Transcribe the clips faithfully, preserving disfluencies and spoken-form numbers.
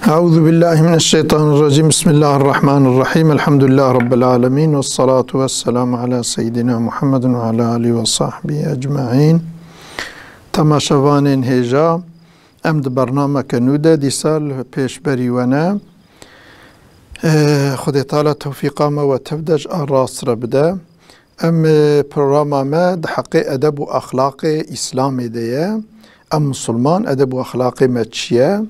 Euzu billahi mineşşeytanirracim. Bismillahirrahmanirrahim. Elhamdülillahi Rabbil alemin. Vessalatu vesselamu ala seyyidina Muhammedin ve ala alihi ve sahbihi ecmaîn. Temaşevanên hêja, em di bernameke nû de dîsa li pêşberî we ne. Ee, Xwedê Teala tewfîqa me we tev de ji a rast re bide. Em, e, programa me di heqê edeb û exlaqê Îslamê de ye. Em misilman, edeb û exlaqê me çi ye?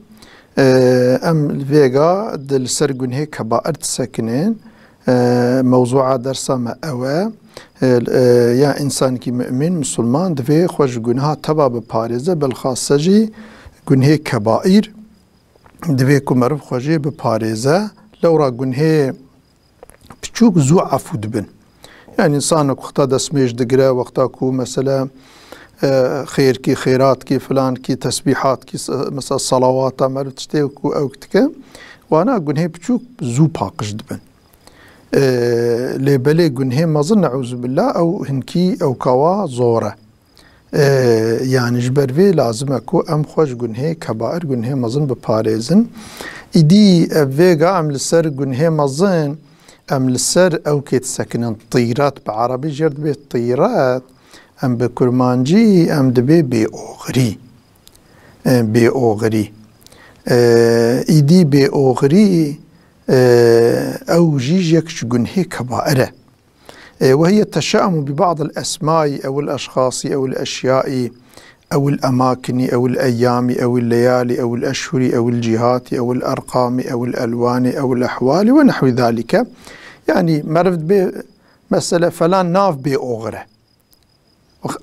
E, em vêga di li ser gunhê kebair disekinin. E, mewzûa dersa me ew e. E, e, ya însankî mumîn, misilman divê xwe ji gunha teva biparêze, bilxase jî gunhê kebaîr divê ku meriv xwe jê biparêze. Lewra gunhê piçûk zû efû dibin. Yani însan ku wexta destmêj digire, wexta ku mesela, e, xêrkî, xêratkî, filankî, tesbîhatkî, se-, mesela salawata meriv tiştê ku ew dike, wana gunhê piçûk zû paqij dibin. E, lê belê gunhê mezin, neûzubillah, ew hinkî ew kawa zor e. E, yani ji ber vê lazim e ku em xwe ji gunhê kebair, gunhê mezin biparêzin. Îdî ev vêga em li ser gunhê mezin, em li ser ew kê disekinin, tîret, bi erebî jê re dibê tîret, em bi kurmancî em dibê bêoxirî. E, bêoxirî. E, îdî bêoxirî, e, ew jî yek ji gunhê kebair e. E, وهي التشاؤم ببعض الأسماء أو الأشخاص أو الأشياء أو الأماكن أو الأيام أو الليالي أو الأشهر أو الجهات أو الأرقام أو الألوان أو الأحوال ونحو ذلك. Yani meriv dibê mesela falan nav bêoxir e.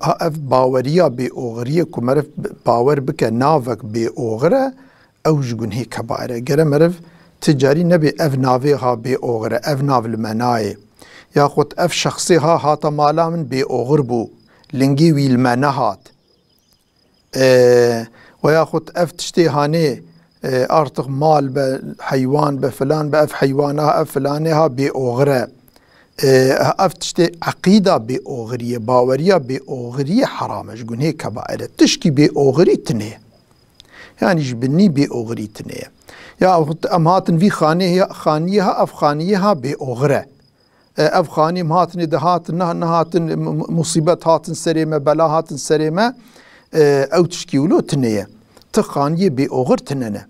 Ha, ev baweriya bêoxiriyê ku meriv bawer bike navek bêoxir e, ew ji gunhê kebair e. Gere meriv ti carî nebê ev navê ha bêoxir e, ev nav li me nayê. Yaxud ev şexsê ha hata mala min bêoxir bû, lingê wî li me nehat. E, we yaxud ev tiştê hanê, e, artık mal be, heywan be, filan be, ev heywana, ev filanê ha bêoxir e. E, ev tiştê eqîda bêoxiriyê, baweriya bêoxiriyê heram e, ji gunhê kebair e. Tişkî bêoxirî tinê ye. Yani ji binî bêoxirî tinê ye. Ya em hatin vî xanê ya, xaniyê ha, ev xaniyê ha bêoxir e. E, ev xanî em hatinê dihatin, ne-, nehatin, mu-, mu-, musîbet hatin serê me, bela hatin serê me, e, ew tişkî wilo tune ye. Ti xaniyê bêoxir tune ne.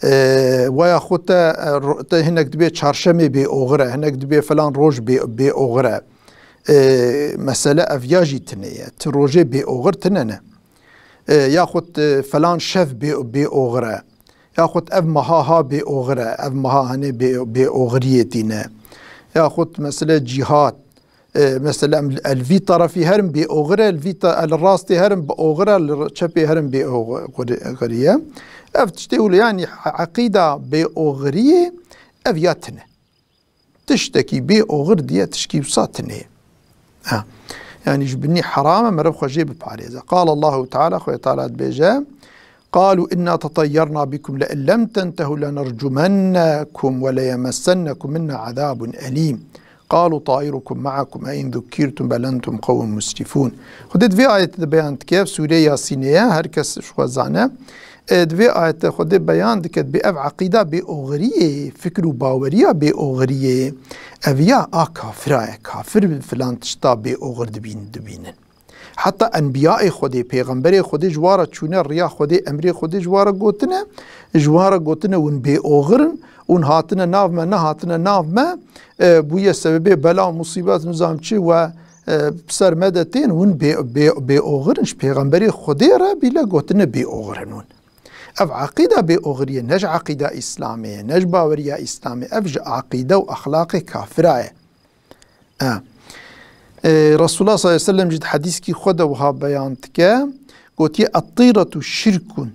E, weya xwe te, e, ro-, te hinek dibê çarşemê bêoxir e, hinek dibê filan roj bê-, bêoxir e. E, mesele ev ya jî tune ye. Ti rojê bêoxir tune ne. E, yaxud, e, filan şev bê-, bêoxir e. Yaxud ev meha ha bêoxir e, ev meha hanê bê-, bêoxiriyê tîne. Yaxud mesele cîhat, e, mesele em, el vî tarafî herin bêoxir e, el vî ta-, el rastê herin bioxir e, el çepê herin bêoxirî ye. Ev tiştê wilo, yanî eqîda bêoxiriyê ev ya tine. Tiştekî bê oxir diye tişkî wisa tune ye. Ha. Yani ji binî heram e, meriv xwe jê biparêze. Qala Allahu Teala, Xwedê Teala dibêje, "Qalu inna tetayyarna bikum le in lem tentehu lenercumennekum ve leyemessennekum minna azabun elim. Qalu tairukum maakum e in zukkirtum bel entum qewmun musrifun." Xwedê di vê ayetê de beyan dike, Sûreyê Yasînê ye, her kes ji xwe zane. E, di vê ayetê Xwedê beyan dike, dibê ev eqîda bê oxiriyê, fikr û baweriya bê oxiriyê, ev ya a kafira ye. Kafir filan tişta bê oxir dibîn-, dibînin. Heta enbiyayê Xwedê, pêxemberê Xwedê ji wan re çûne riya Xwedê, emrê Xwedê ji wan re gotine, ji wan re gotine, hûn bê oxir in, hûn hatine nav me, nehatine nav me, e, bûye sebebê bela û musîbet, nizam çi we, e, ser me de tên, hûn bê, bê, bê oxir in, ji pêxemberê Xwedê re bîle gotine bê oxir in hûn. Ev eqîda bê oxiriyê, ne ji eqîda Îslamê ye, ne ji baweriya Îslamê, ev ji eqîde û exlaqê kafira ye. E. E, Resulullah sallallahu aleyhi ve sellem jî di hedîskî xwe de wiha beyan dike, gotiye, "Et-tîretu şirkun,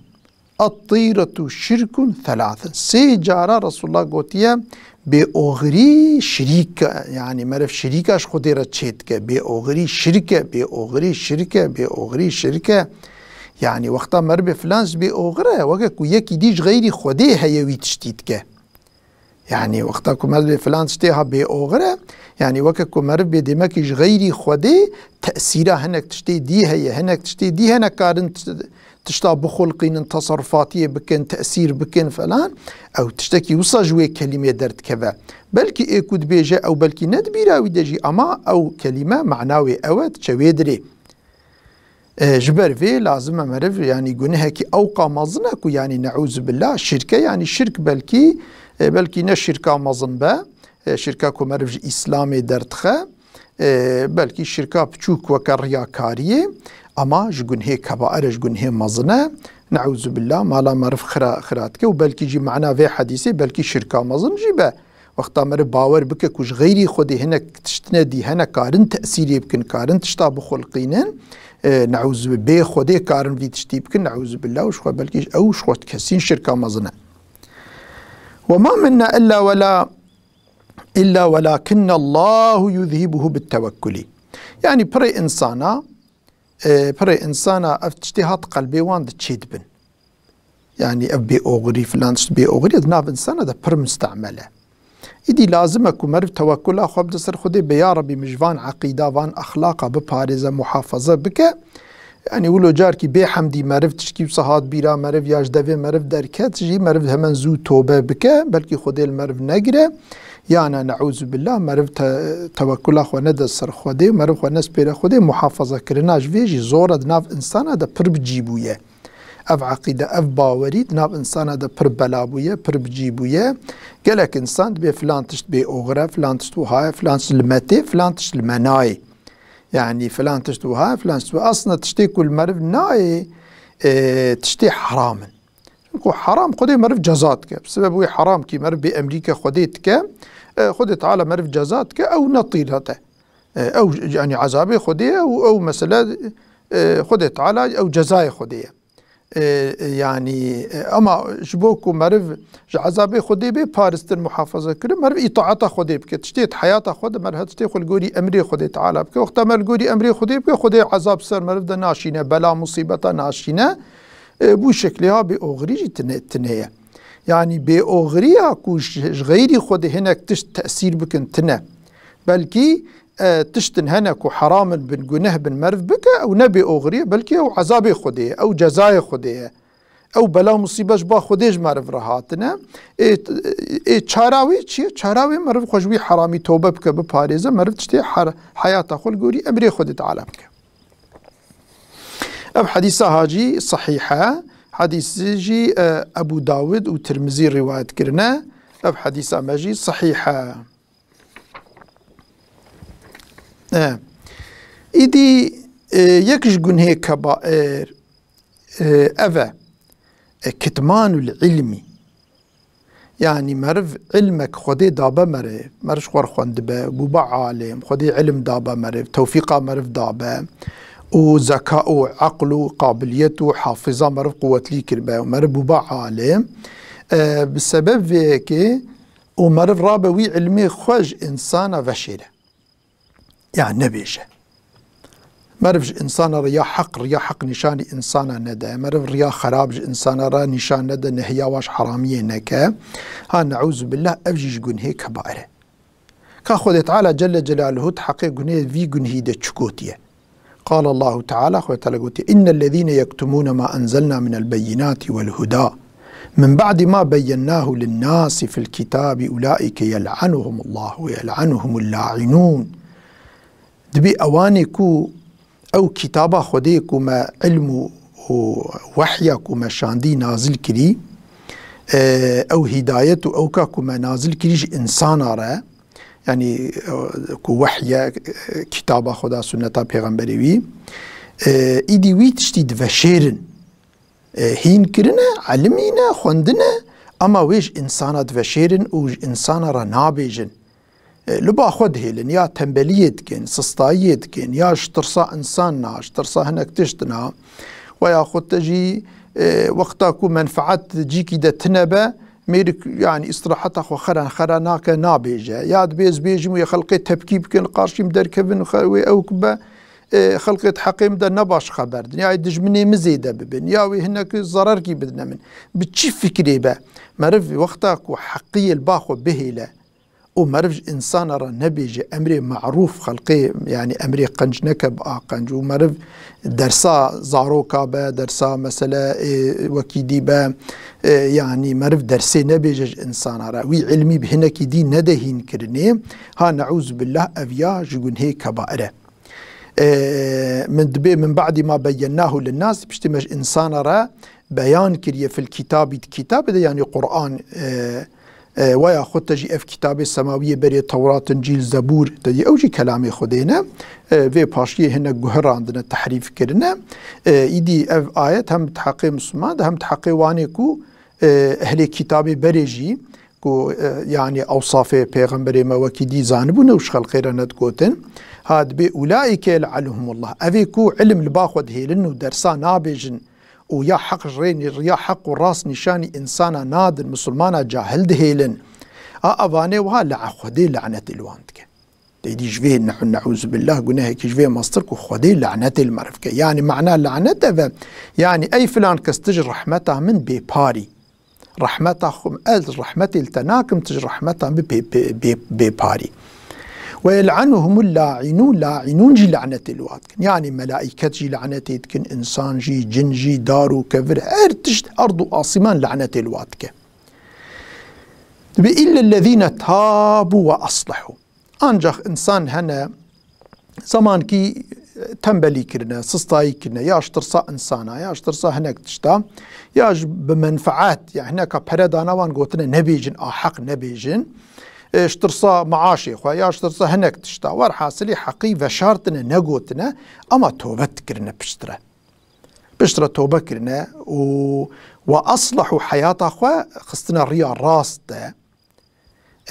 et-tîretu şirkun thalathen." Sê cara Resulullah gotiye, "Bê oxirî şirîk e." Yani meriv şirîka ji Xwedê re çê dike. "Bê oxirî şirk e, bê oxirî şirk e, bê oxirî şirk e." Yani wexta merivê filan ji bê oxir e, weke ku yekî dî ji xeyrî Xwedê heye wî tiştî dike. Yani wexta ku merivê filan tiştê ha bê oxir e, yani weke ku meriv bê demekî ji xeyrî Xwedê tesîra hinek tiştê dî heye, hinek tiştê dî hene karin t-, tişta bixulqînin, teserrufatiyê bikin, tesîr bikin falan, ew tiştekî wisa ji wê kelîmê derdikeve. Belkî ê ku dibêje ew belkî ne di bîra wî de jî, ama ew kelîme mana wê ew e, diçe wê dirê. E, ji ber vê lazim e meriv, yanî gunehekî ewqa mezin e ku, yanî neûzubillah, şirk e, yanî şirk belkî, e, belkî ne şirka mezin be, e, şirka ku meriv ji Îslamê derdixe, e, belkî şirka piçûk weke riyakariyê, ama ji gunhê kebair e, ji gunhê mezin e. Neûzubillah, mala meriv xira, xira dike û belkî jî mana vê hedîsê belkî şirka mezin jî be. Wexta meriv bawer bike ku ji xeyrî Xwedê hinek tiştine dî hene karin tesîrê bikin, karin tişta bixulqînin, e, neûzubi-, bê Xwedê karin vî tiştî bikin, neûzubillah, û ji xwe belkî ew ji xwe kesîn şirka mezin e. Ve ma minna illa wela, illa welakinne Allahu yuzhibuhu bit tewekkulî. Yanî pirê insana, e, pirê insana ev tiştê hat qelbê wan de çê dibin. Yanî ev bêoxirî, filan tişt bêoxirî di nav insana de pir mustemel e. Îdî lazim e ku meriv tewekkula xwe bide ser Xwedê, bê ya Rebî min ji van eqîda, van exlaqa biparêze, muhafaza bike. Yanî wilo carkî bêhemdî meriv tişkî wisa hat bîra meriv ya ji devê meriv derket jî, meriv hemen zû tobe bike, belkî Xwedê li meriv negire. Yana neûzubillah, meriv te-, tewekkula xwe nede ser Xwedê, meriv xwe nespêre Xwedê, muhafaza kirina ji vê jî zor e, di nav insana de pir bi cî bûye. Ev eqîde, ev bawerî di nav insana de pir bela bûye, pir bi cî bûye. Gelek insan dibê filan tişt bêoxir e, filan tişt wiha ye, filan tişt li me tê, filan tişt li me nayê. Yanî filan tişt wiha ye, filan tişt wiha. Aslında tiştê ku li meriv nayê, e, tiştê heram in. Çunku heram Xwedê meriv ceza dike. Bi sebeb wê heramkî meriv bêemrîke Xwedê dike, e, Xwedê Teala meriv ceza dike, ew ne tîret e. E, ew, yanî ezabê Xwedê ye û ew mesele, e, Xwedê Teala ew cezayê Xwedê ye. E, e, yanî, e, ama ji bo ku meriv ji ezabê Xwedê bê paristin, muhafaza kirin, meriv îtaeta Xwedê bike. Tiştê di heyata xwe de meriv her tiştê xwe li gorî emrê Xwedê Teala bike. Wexta meriv li gorî emrê Xwedê bike, Xwedê ezab ser meriv de naşîne, bela musîbeta naşîne. E, bû şeklê ha bêoxirî jî tine, tine ye. Yanî bêoxiriya ku ji, ji xeyrî Xwedê hinek tişt tesîr bikin tine. Belkî, e, tiştin hene ku heram in, bin guneh bin, meriv bike, ew ne bêoxirî ye, belkî ew ezabê Xwedê ye, ew cezayê Xwedê ye. Ew bela musîbet ji ba Xwedê ji meriv re hatine. Ê, ê çara wê çi ye? Çara wê meriv xwe ji wî heramî tobe bike, biparêze, meriv tiştê her-, heyata xwe li gorî emrê Xwedê Teala bike. Ev hedîsa ha jî sehîh e. Hedîsî jî, e, Ebû Dawud û Tirmizî rîwayet kirine. Ev hedîsa me jî sehîh e. E, îdî, e, yek ji gunhê kebair, e, ev e. E, kitmanul ilmî. Yanî meriv ilmek Xwedê dabe meriv, meriv ji xwe re xwendibe, bûbe alim, Xwedê ilim dabe meriv, tewfîqa meriv dabe û zeka û eql û qabiliyet û hafiza meriv quwetlî kiribe û meriv bûbe alim. E, bi sebeb vê yekê û meriv rabe wî ilmê xwe ji insana veşêre. Ya nebêje. Meriv ji insana re ya heq, ya heq nîşanî insana nede. Meriv riya xerab ji insana re nîşan nede, nehiya wan ji heramiyê neke. Ha, neûzubillah, ev jî ji gunhê kebair e. Ka Xwedê Teala Celle Celaluhu di heqê gunê vî gunhî de çi gotiye? Qala Allahu Teala, Xwedê Teala gotiye, "Innellezîne yektumûne ma enzelna minel beyinâti wel hudâ min ba'di ma beyennâhu linnâsi fil kitâbi ulâike yel'anuhumullahu ve yel'anuhumul la'inûn." Dibî ewanê ku ew kitaba Xwedê ku me ilm û, û wehya ku me şandî nazil kirî, e, ew hîdayet û ewka ku me nazil kirî ji insana re, yanî, e, ku wehye, e, kitaba Xweda, sunneta pêxemberê wî, e, îdî wî tiştî diveşêrin. E, hîn kirine, elimîne, xwendine, ama wê ji insana diveşêrin û ji insana re nabêjin. E, li ba xwe dihêlin, ya tembeliyê dikin, sistayiyê dikin, ya ji tirsa insan na, ji tirsa hinek tişt na, we ya xwe te jî, e, wexta ku menfaet cîkî de tine be, mêrik, yanî, îstiraheta xwe xera, xera nake, nabêje. Ya dibê ez bêjim wê xelkê tepkî bikin, li qarşî min derkevin, xe-, wê ew ku be, e, xelkê di heqê min de ne baş xeber din, ya dijminê min zêde bibin, ya wê hinek zererkî bidine min. Bi çi fikrê be? Meriv wexta ku heqiyê li ba xwe bihêle, û meriv ji însana re nebêje emrê marûf, xelqê, yanî emrê qenc neke bi a qenc, û meriv dersa zaroka be, dersa mesele, ê, wekî dî be, ê, yanî meriv dersê nebêje ji însana re, wî ilmî bi hinekî dî nede hînkirinê, ha neûzubillah ev ya ji gunhê kebair e. Ê, min dibê min ba'dî ma beyyennahu linnas, piştî me ji însana re beyan kiriye fil kitabî, di kitabê de, yanî Qur'an, ê, ê, weya xwe te jî ev kitabê semawiyê berê Tewrat, Încîl, Zebûr, te dî ew jî kelamê Xwedê ne. Ê, vê paşiyê hinek guherandine, tehrîf kirine. Ê, îdî ev ayet hem di heqê Misliman de hem di heqê wanê ku, ê, ehlê kitabê berê jî ku, ê, yanî ewsafê pêxemberê me wekî dî zanibûne û ji xelqê re nedigotin. Ha dibê ulaîke yel'anuhumullah. Evê ku ilim li ba xwe dihêlin û dersa nabêjin, û ya heq rê, ya heq û rast nîşanî însana nadin, misilmana cahil dihêlin. A evanê wiha le Xwedê lanetê li wan dike. Te dî ji vê ne-, neûzubillah gunehekî ji vê mestir ku Xwedê lanetê li meriv ke. Yanî mana lanet ev e. Yanî ey filan kes tu ji rehmeta min bêparî. Rehmeta xwe, ez rehmetê li te nakim, tu ji rehmeta min bê, bê, bê, bêparî. Ve yel'anuhumul la'inûn, la'inûn jî lanetê li wa dikin. Yanî melaiket jî lanetê dikin, însan jî, cin jî, dar û kevir, her tişt, erd û asîman lanetê li wa dike. Dibê îllellezîne tabû ve aslehû. Ancax însan hene zemankî tembelî kirine, sistayî kirine, ya ji tirsa însana, ya ji tirsa hinek tişta, ya ji bi menfaet, ya hineka pere dana wan gotine nebêjin, a heq nebêjin. E, ji tirsa maaşê xwe, ya ji tirsa hinek tişta. Werhasilî heqî veşartine, negotine, ama tobe dikirine piştre. Piştre tobe kirine û ve aslehû heyata xwe xistine riya rast de.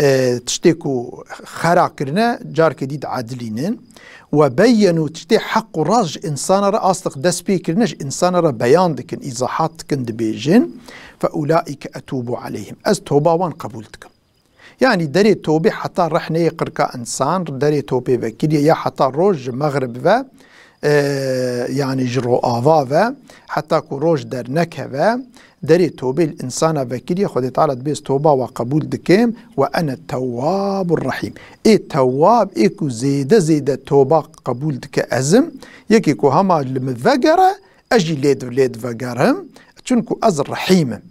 E, tiştê ku xera kirine, carkê dî diedilînin. Ve beyyenû, tiştê heq û rast ji însana re astiq dest pê kirine, ji însana re beyan dikin, îzahat dikin, dibêjin. Fe ulaîke etûbû aleyhim. Ez toba wan qebûl dikim. Yanî derê tobê heta rih neyê qirka însan, derê tobê vekiriye ya heta roj ji mexrib ve, e, yanî ji roava ve, heta ku roj dernekeve, derê tobê li însana vekiriye, Xwedê Teala dibê ez toba we qebûl dikim, ve ene tewwabur rehîm. Ê tewwab, ê ku zêde zêde toba qebûl dike ez im, yekê ku hema li min vegere, ez jî lê di-, lê divegerim, çunku ez rehîm im.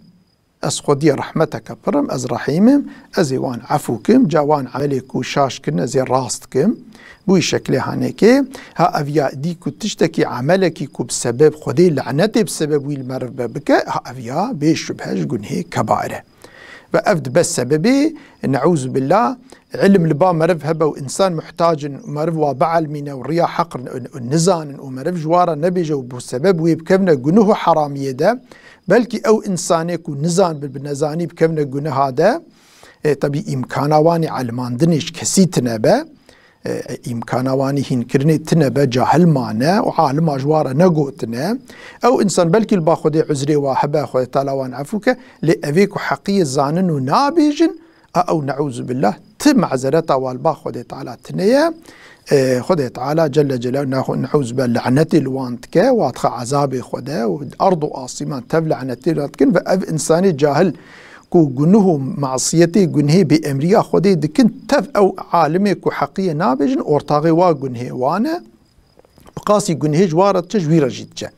Ez xwediyê rehmeteke pir im, ez rehîm im, ez ê wan efû kim, ca wan emelê ku şaş kirine, ez ê rast kim. Bi wî şeklê hanekê, ha ev ya dî ku tiştekî, emelekî ku bi sebeb Xwedê lanetê bi sebeb wî li meriv be bike, ha ev ya bê şubhe ji gunhê kebair e. Ve ev dibe sebebê, neûzubillah, ilim li ba meriv hebe û însan muhtac in û meriv wa bielmîne û riya heq n-, n-, nizanin û meriv ji wa re nebêje û bi sebeb wê bikevine gunuh û heramiyê de, belkî ew însanê ku nizan bi, bi nezanî bikevine guneha de, e, tebî îmkana wan ê elmandinê ji kesî tine be, e, îmkana wan ê hînkirinê tine be, cahil mane û alima ji wan re negotine. Ew însan belkî li ba Xwedê uzrê wa hebe, Xwedê Teala wan efû ke, lê evê ku heqiyê zanin û nabêjin, a ew neûzubillah ti mezereta wa li ba Xwedê Teala tine ye. E, Xwedê Teala Celle Celaluhu, neûzubillah, lanetê li wan dike, wa dixe ezabê Xwede û erd û asîman tev lanetê li wan dikin ve ev însanê cahil ku gunuh û masiyetê, gunhê bêemriya Xwedê dikin, tev ew alimê ku heqiyê nabêjin, ortaxê wa gunhê wan e, bi qasî gunhê ji wa re diçe, ji wî re jî diçe.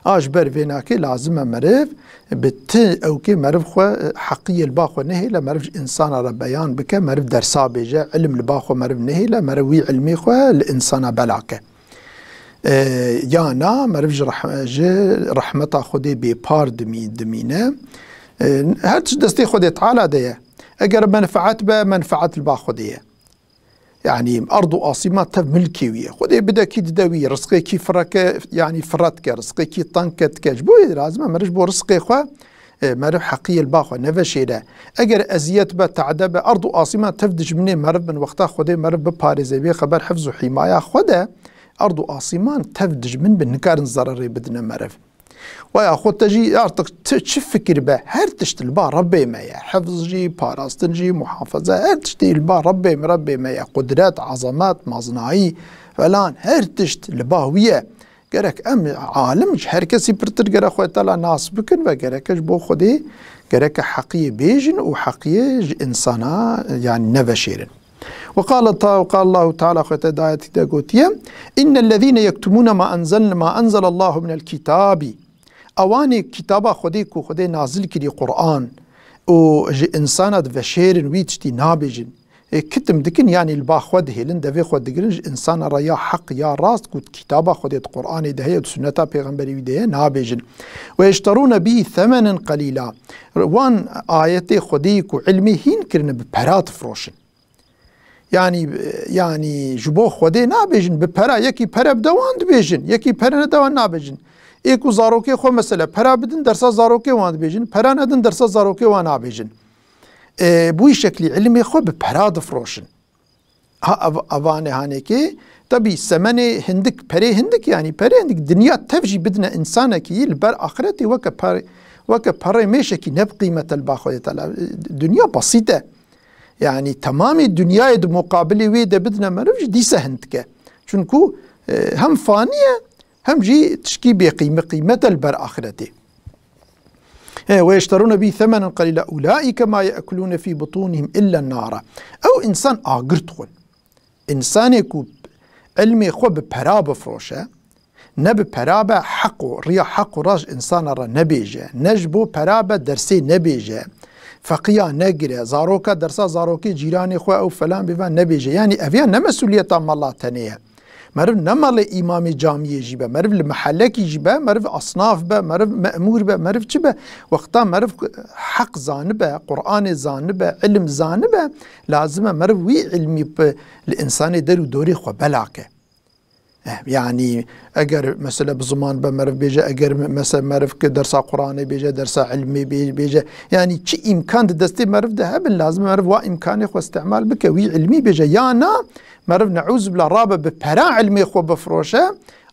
A ji ber vê nakê lazim e meriv bi ti ewkê meriv xwe, heqiyê li ba xwe nehêle, meriv ji însana re beyan bike, meriv dersa bêje, ilim li ba xwe meriv nehêle, meriv wî ilmê xwe li însana bela ke. E, ya na, meriv ji reh-, ji rehmeta Xwedê bêpar dimî-, dimîne. E, her tişt destê Xwedê Teala de ye. Eger menfaet be, menfaet li ba Xwedê ye. Yanî erd û asîman tev milkê wî ye. Xwedê bide kî dide wî, rizqê kî fireke, yanî fire dike, rizqê kî tenke dike. Ji bo yê lazim e meriv ji bo rizqê xwe, e, meriv heqiyê li ba xwe neveşêre. Eger eziyet be, tade be, erd û asîman tev dijminê meriv bin, wexta Xwedê meriv biparêze, bê xeber hifz û hîmaya xwe de, erd û asîman tev dijmin bin, nikarin zererê bidine meriv. Waya xwe te jî artık ti-, çi fikir be, her tişt li ba Rebbê me ye. Hifz jî, parastin jî, muhafaza, her tiştî li ba Rebbê me, Rebbê me ye. Qudret, azamet, mezinayî, falan, her tişt li ba wî ye. Gerek em alim ji her kesî pirtir gerek Xwedê Teala nas bikin ve gereke ji bo Xwedê gereke heqiyê bêjin û heqiyê ji insana, yani, neveşêrin. Ve qala ta-, qala Allahu Teala, Xwedê Teala di ayetî de gotiye, "Innellezîne yektumûne ma enzel-, ma enzelallahu minel kitâbî." Ewanê kitaba Xwedê ku Xwedê nazil kirî Qur'an û ji insana diveşêrin, wî tiştî nabêjin. Ê, kitim dikin, yanî li ba xwe dihêlin, devê xwe digirin, ji insana re ya heq ya rast ku kitaba Xwedê di Qur'anê de heye, di sunneta pêxemberê wî de heye, nabêjin. "Ve yeşterûne bî themenen qelîla." Wan ayetê Xwedê ku ilmê hîn kirine, bi pera difiroşin. Yanî, yanî ji bo Xwedê nabêjin, bi pera, yekî pere bide wan dibêjin, yekî pere nede wan nabêjin. Ê ku zarokê xwe, mesela, pera bidin, dersa zarokê wan dibêjin, pera nedin, dersa zarokê wan nabêjin. E, bu şeklî ilmê xwe bi pera difiroşin. Ha, ev-, evanê hanekê, tabi semenê hindik, perê hindik, yani perê hindik, dinya tev jî bidine insanekî li ber axiretê weke per-, weke perê mêşekî ne bi qîmet e li ba Xwedê Teala. Dinya basît e. Yani temamê dinyayê di muqabilê wê de bidine meriv jî dîse hindik e. Çunku, e, hem fanî ye, hem jî tişkî bê qîme-, qîmet e li ber axiretê. E, "Ve yeşterûne bî themenen qelîla, ulaîke ma ye'kulûne fî butûnihim illa nara." Ew însan agir dixwin. Însanê ku ilmê xwe bi pera bifroşe, ne bi pera be heq û riya heq û rast ji însana re nebêje, ne ji bo pera be dersê nebêje, feqiya negire, zaroka dersa zarokê cîranê xwe ew felan bêvan nebêje. Yanî eviya ne mesûliyeta mala tenê ye. Meriv ne malê îmamê camiyê jî be, meriv li mehelekî jî be, meriv asnaf be, meriv memûr be, meriv çi be. Wexta meriv heq zanibe, Qur'anê zanibe, ilim zanibe, lazim e meriv wî ilmî bi, li insanê der û dorê xwe belake. Eh, yanî eger mesele bi ziman be meriv bêje, eger me-, mese meriv ki dersa Qur'anê bêje, dersa ilmê bê-, bêje, yanî çi îmkan di destê meriv de hebin, lazim e meriv wa îmkanê xwe îstîmal bike, wî ilmî bêje. Ya na, meriv ne'ûzubila rabe bi pera ilmê xwe bifroşe,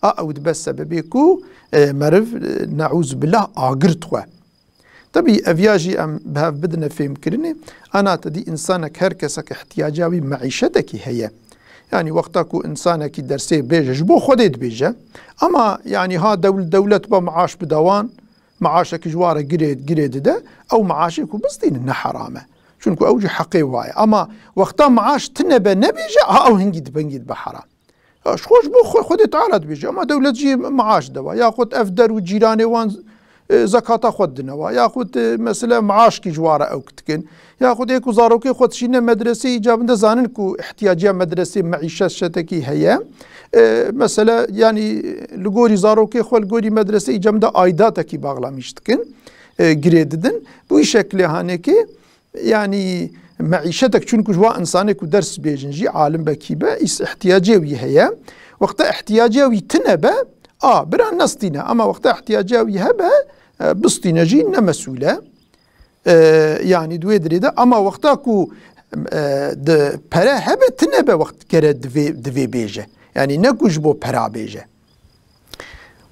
a ew dibe sebebê ku, e, meriv, e, ne'ûzubillah agir dixwe. Tabi eviya jî em bi hev bidine fêmkirinê, ana te dî însanek, her kesek ihtiyaca wî meîşetekî heye. Yanî wexta ku însanekî dersê bêje, ji bo Xwedê dibêje, ama yanî ha dewl-, dewlet be maaş bide wan, maaşekî ji wan re girê, girê dide, ew maaşê ku bistînin ne heram e. Çunku ew jî heqê wa ye. Ama wexta maaş tine be nebêje, ha ew hingî dibingî dibe heram. Ya, ji xwe ji bo xwe, Xwedê Teala dibêje, ama dewlet jî maaş dewa. Yaxud ev der û cîranê wan, e, zekata xwe dine wa. Yaxud, e, mesele maaşkî ji wan re ew dikin. Yaxud ê ku zarokê xwe dişîne medresê, îcabinde zanin ku ihtiyaciya medresê meîşet şetekî heye. E, mesele, yanî li gorî zarokê xwe, li gorî medresê îcabinde aidatekî baxlamîş dikin, e, girê didin. Bu şeklê hanekê, yanî meîşetek, çunku ji wa insanê ku ders bêjin jî, alim be kî be, îs ihtiyacê wî heye. Wexta ihtiyacê wî tine be, a, bira nestîne. Ama wexta ihtiyacê wî hebe, e, bistîne jî ne mesûl e. E, yanî di wê dirê de. Ama wexta ku, e, di pere hebe tine be, wext gere divê, divê bêje. Yanî ne ku ji bo pera bêje.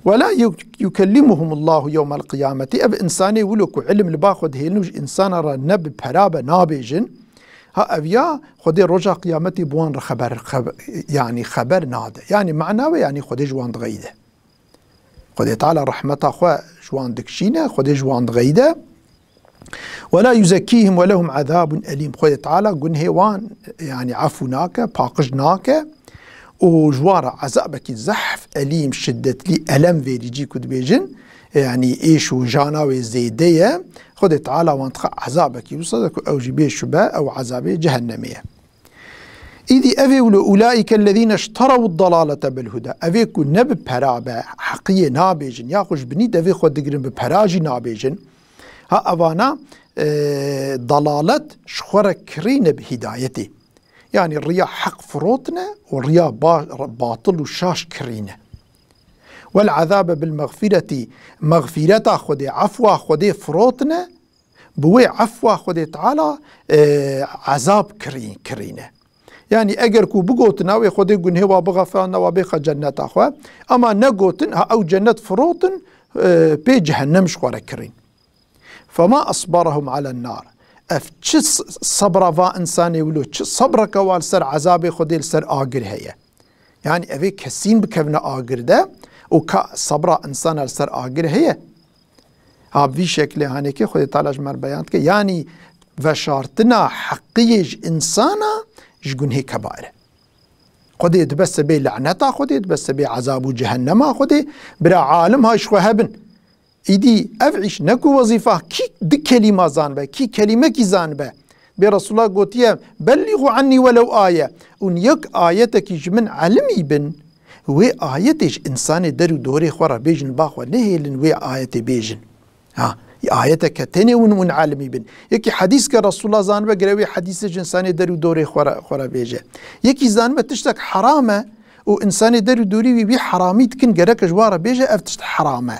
"Ve la yuk-, yukellimuhumullahu yewmel qiyameti." Ev insanê wilo ku ilim li ba xwe dihêlin û ji insana re ne bi pera be nabêjin, ha ev ya Xwedê roja qiyametê bi wan re xeber, xeb-, yanî xeber nade. Yanî mana wê, yanî Xwedê ji wan dixeyde. Xwedê Teala rehmeta xwe ji wan dikişîne, Xwedê ji wan dixeyde. "Ve la yuzekkîhim ve lehum azabun elîm." Xwedê Teala gunhê wan, yanî, efû nake, paqij nake û ji wan re ezabekî zehf, elîm, şiddetlî, elem verîcî ku dibêjin, yanî êş û jana wê zêde ye. Xwedê Teala wan dixe ezabekî wisa de ku ew jî bê şube ew ezabê cehennemê ye. Îdî evê wilo, "Ulaîke ellezîne işterewu dalalete bil huda." Evê ku ne bi pera be heqiyê nabêjin, yaxu ji binî devê xwe digirin, bi pera jî nabêjin. Ha evana, e, dalalet ji xwe re kirîne bi hîdayetê. Yanî riya heq firotine û riya ba-, batil û şaş kirîne. "Wel azabe bil mexfireti." Mexfireta Xwedê, efwa Xwedê firotine, bi wê efwa Xwedê Teala, e, ezab kirî-, kirîne. Yanî eger ku bigotin, "Wê Xwedê gunhê wa bixefirane, wa bêxe cenneta xwe." Ama negotin, ha ew cennet firotin, e, pê cehennem ji xwe re kirîn. "Fema esberahum alen nar." Ev çi s-, sebra va insanê wilo, çi sebreke wa li ser ezabê Xwedê, li ser agir heye? Yanî evê kesîn bikevine agir de û ka sebra insana li ser agir heye. Ha, bi vî şeklê hanekê Xwedê Teala ji me re beyan dike. Yanî veşartina heqiyê ji insana ji gunhê kebair e. Xwedê dibe sebê laneta Xwedê, dibe sebê ezab û cehennema Xwedê. Bira alim ha ji xwe hebin. Îdî ev îş ne ku wezîfa kî du kelîma zanibe, kî kelîmekî zanibe. Bê Resulullah gotiye, "Bellîxû ennî welew aye." Hûn yek ayetekî ji min elimî bin, wê ayetê ji insanê der û dorê xwe re bêjin, ba xwe nehêlin wê ayetê bêjin. Ha, ayeteke tenê hûn, hûn elimî bin. Yekî hedîs ke Resulullah zanibe, gere wê hedîsê ji insanê der û dorê xwe re, xwe re bêje. Yekî zanibe tiştek heram e û insanê der û dorî wî, wî heramî dikin, gereke ji wa re bêje, ev tişt heram e.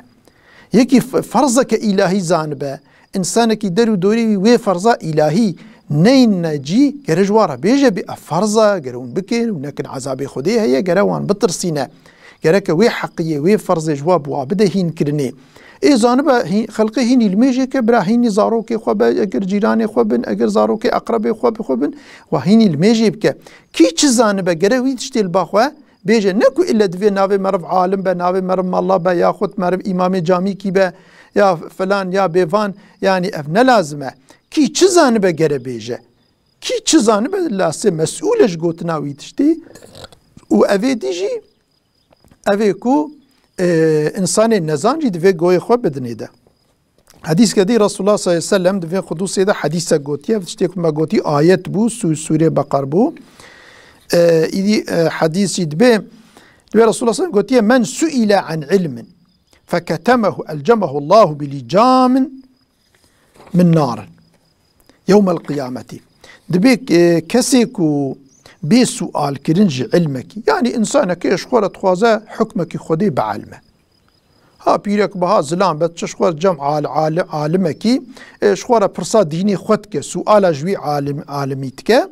Yekî f-, ferzeke îlahî zanibe, însanekî der û dorî wî wê ferza îlahî neyne cî, gere ji wa re bêje, bê ev ferz e, gere hûn bikin û nekin ezabê Xwedê heye, gere wan bitirsîne. Gereke wê heqiyê, wê ferzê ji wa bi wa bide hîn kirinê. Ê zanibe hî-, xelqê hînî li mêjê ke, bira hînî zarokê xwe be, eger cîranê xwe bin, eger zarokê eqrebê xwe bi xwe bin, wa hînî li mêjê bike. Kî çi zanibe, gere wî tiştê li ba xwe bêje, ne ku îlle divê navê meriv alim be, navê meriv mala be, yaxud meriv îmamê camîkî be, ya filan, ya bêvan, yanî ev ne lazim e. Kî çi zanibe gere bêje. Kî çi zanibe lasê mesûl e ji gotina wî tiştî û evê dî jî, evê ku, e, însanê nezan jî divê goyê xwe bidinê de. Hedîske dî Resulullah sallallahu aleyhi ve sellem di vê xudûsê de hedîsek gotiye, tiştê ku me gotî ayet bû, sû-, sûrê Beqer bû. E, îdî, e, hedîs jî dibê, dibê Resulullah sallallahu aleyhi ve sellem gotiye, "Men su'ile an ilmin feketemehu elcemehu Allahu bi licamin min nar yewmel qiyameti." Dibê, e, kesê ku bê sual kirin ji ilmekî, yanî însanekê ji xwe re dixwaze hukmekî Xwedê bielme. Ha pîrek biha zilam be, çi ji xwe cem al-, al-, alimekî, e, ji xwe re pirsa dînê xwe dike, suala ji wî alim-, alimî dike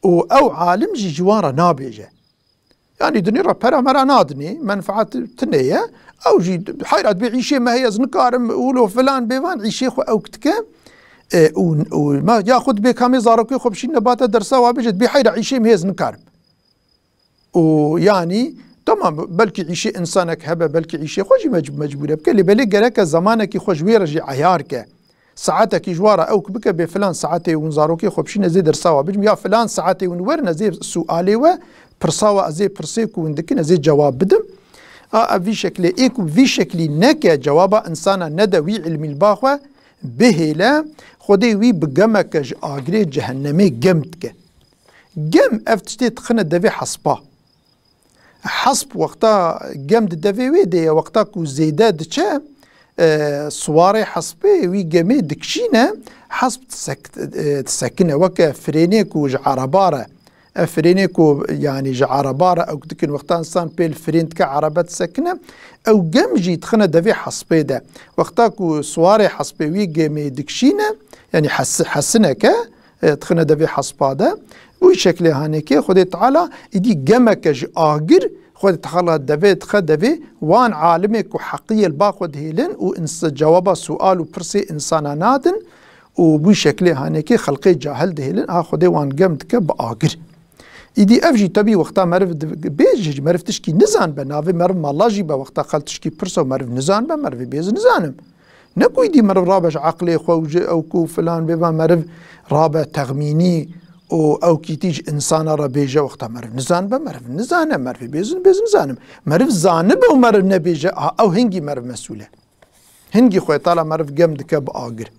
û ew alim jî ji wan re nabêje. Yanî dinê re pera mera nadinê, menfaet tune ye. Ew jî heyra dibê îşê me heye, ez nikarim, wilo filan bêvan îşê xwe ewk dike. E, û, û me, ya xwe dibê kamê zarokê xwe bişîne bate dersa wa bêje, dibê heyra îşê me heye, ez nikarim. Û yanî, tamam, belkî îşê însanek hebe, belkî îşê xwe jî mec-, mecbûr e bike, lê belê gereke zemanekî xwe ji wê re jî eyar ke. Saetekî ji wa re ewk bike, bê filan saetê hûn zarokê xwe bişîne, ez ê dersa wa bicim, ya filan saetê hûn werin, ez ê sualê we, pirsa we, ez ê pirsê ku hûn dikin, ez ê cewab bidim. A, ev vî şeklê, ê ku vî şeklî neke, cewaba însana nede wî ilmî li ba xwe, bihêle, Xwedê wî bi gemeke ji agirê cehennemê gem dike. Gem ev tiştê dixine devê hespa. Hesp wexta gem di devê wê de ye, wexta ku zêde diçe, e, siwarê hespê wî gemê dikişîne, hesp disek-, e, disekine. Weke frênê ku ji ereba re, ev frênê ku, yanî ji ereba re ew dikin, wexta însan pê li frên dike, erebe disekine, ew gem jî dixine devê hespê de. Wexta ku siwarê hespê wî gemê dikişîne, yanî hes-, hesineke, e, dixine devê hespa de. Wî şeklê hanekê Xwedê Teala îdî gemeke ji agir Xwedê Teala devê dixe devê wan alimê ku heqiyê li ba xwe dihêlin û ins-, cewaba sual û pirsê insana nadin û wî şeklê hanekê xelqê cahil dihêlin, a Xwedê wan gem dike bi agir. Îdî ev jî tebî wexta meriv di-, bê jî meriv tişkî nizan be, navê meriv mala jî be, wexta xel tişkî pirse û meriv nizan be, merivê bêz nizanim. Ne ku îdî meriv rabe ji eqlê xwe û ji ew ku filan bêva meriv rabe texmînî û ew kîtî ji însana re bêje wexta meriv nizan be, meriv nizane, merivê bêzin, bêz nizanim. Meriv zanibe û meriv nebêje, a, ew hingî meriv mesûl e. Hingî Xwedê Teala meriv gem dike bi agir.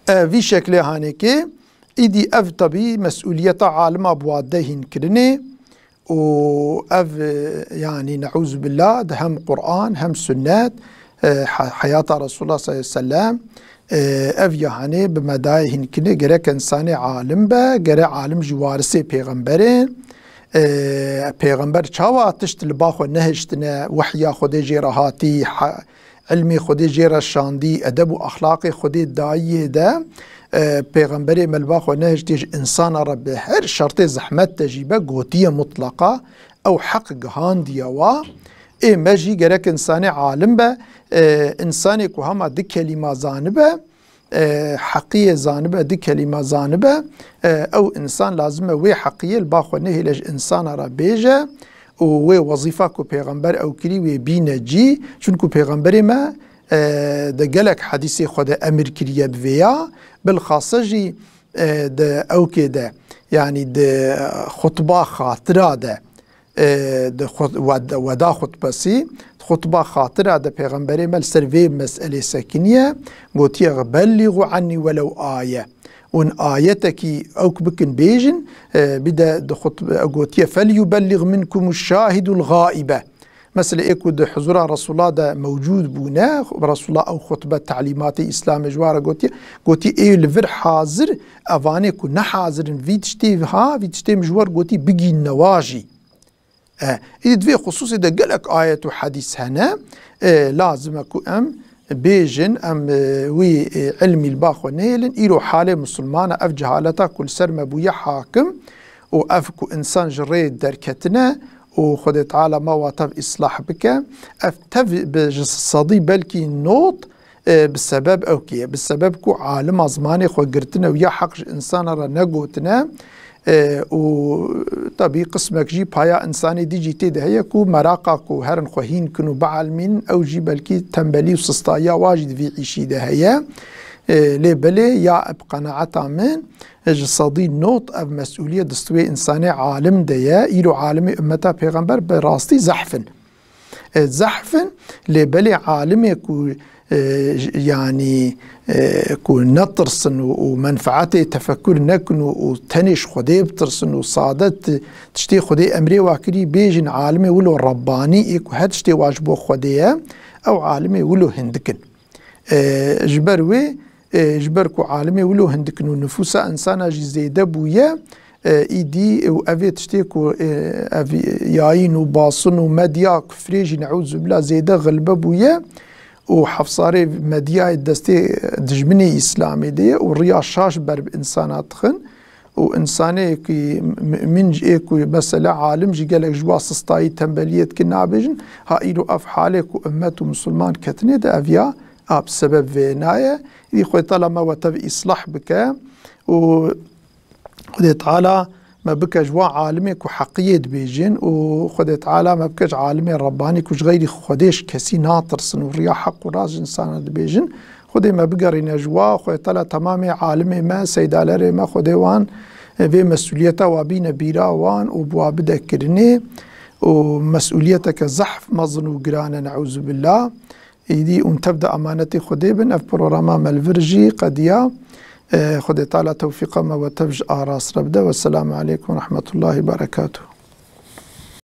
E, vî şeklê hanekê, îdî ev tebî mesûliyeta alima bi wa de hîn kirinê û ev, e, yanî neûzubillah, di hem Quran hem sunnet, e, he-, heyata Resulullah sallallahu aleyhi ve sellem, e, ev ya hanê bi me dayê hîn kirinê, gerek însanê alim be, gere alim jî warisê pêxember in. E, pêxember çawa tişt li ba xwe nehiştine, wehya Xwedê jê re hatî, ha-, ilmê Xwedê jê re şandî, edeb û exlaqê Xwedê dayiyê de, e, pêxemberê me li ba xwe nehiştê ji însana re bi her şertê zehmet de jî be, gotiye mutlaqa, ew heq gihandiye wa. Ê me jî gerek însanê alim be, e, însanê ku hema du kelîma zanibe, e, heqiyê zanibe, du kelîma zanibe, e, ew însan lazim e wê heqiyê li ba xwe nehêle ji însana re bêje û wê wezîfa ku pêxember ew kirî wê bîne cî, çunku pêxemberê me, e, de gelek hedîsê xwe de emir kiriye bi vê ya, bilxase jî, e, di ewkê de, yanî di xutba xatira de, e, di xut-, wed-, weda xutbesî, xutba xatira de pêxemberê me li ser vê meselê sekiniye, gotiye, "Bellîxû ennî welew aye." Hûn ayetekî ewk bikin bêjin, e, bide di xutbe gotiye, "Felyubelliğ minkumu şahidul gaibe." Mesela ê ku di huzura Resulullah de mewcûd bûne, Resulullah ew xutbe, telîmatê Îslamê ji wan re gotiye, gotiye, "Ê li vir hazir, evanê ku ne hazir in vî tiştê ha, vî tiştê min ji wer gotî, bigînne wa jî." E, îdî di vê xusûsê de gelek ayet û hedîs hene. E, lazim e ku em bêjin, em, e, wî, e, ilmî li ba xwe nêlin. Îro halê misilmana ev cehaleta ku li ser me bûye hakim û ev ku însan ji rê derketine û Xwedê Teala me wa tev îslah bike. Ev tev bi ji sedî belkî not, e, bi sebeb ew kê ye. Bi sebeb ku alima zimanê xwe girtine û ya heq ji însana re negotine, e, û tabî qismek jî paya însanê dî jî tê de heye ku meraqa ku herin xwe hîn kin û bielmîn, ew jî belkî tembelî û sistayiya wa jî di vî îşî de heye. E, lê belê ya bi qenaeta min, e, ji sedî not ev mesûliyet di stûyê însanê alim de ye. Îro alimê ummeta pêxember bi rastî zehf in. E, zehf in, lê belê alimê ku, e, j-, yanî, e, ku netirsin û, û menfaetê tefekur nekin û, û tenê ji Xwedê bitirsin û sade ti-, tiştê Xwedê emrê wa kirî bêjin, alimê wilo Rebbanî ê ku her tiştê wa ji bo Xwedê ye, ew alimê wilo hindik in. E, ji ber wê, e, ji ber ku alimê wilo hindik in û nifûsa însana jî zêde bûye, e, îdî û ev ê tiştê ku, e, ev yayîn û basin û medya kufrê jî neûzubila zêde xilbe bûye û hefsarê medyayê destê dijminê Îslamê de ye û riya şaş ber bi însana dixin û însanê ku mumîn jî ê ku mesela alim jî gelek ji wa sistayî tembeliyê dikin nabêjin, ha îro ev halê ku ummet û misilman ketine de ev ya a bi sebeb vê naye. Îdî Xwedê Teala me we tev îslah bike û Xwedê Teala me bike ji wan alimê ku heqiyê dibêjin û Xwedê Teala me bike ji alimê Rebbanî ku ji xeyrî Xwedê ji kesî natirsin û riya heq û rast ji însana dibêjin. Xwedê me bigerîne ji wa. Xwedê Teala temamê alimê me, seydalerê me, Xwedê wan vê mesûliyeta wa bîne bîra wan û bi wa bide kirinê û mesûliyeteke zehf mezin û giran e, neûzubillah. Îdî hûn tev de emanetê Xwedê bin. Ev programa me li vir jî qediya. E, Xwedê Teala tewfîqa me we tev ji arast re bide. Wesselamu aleykum we rahmetullahi we berekatuh.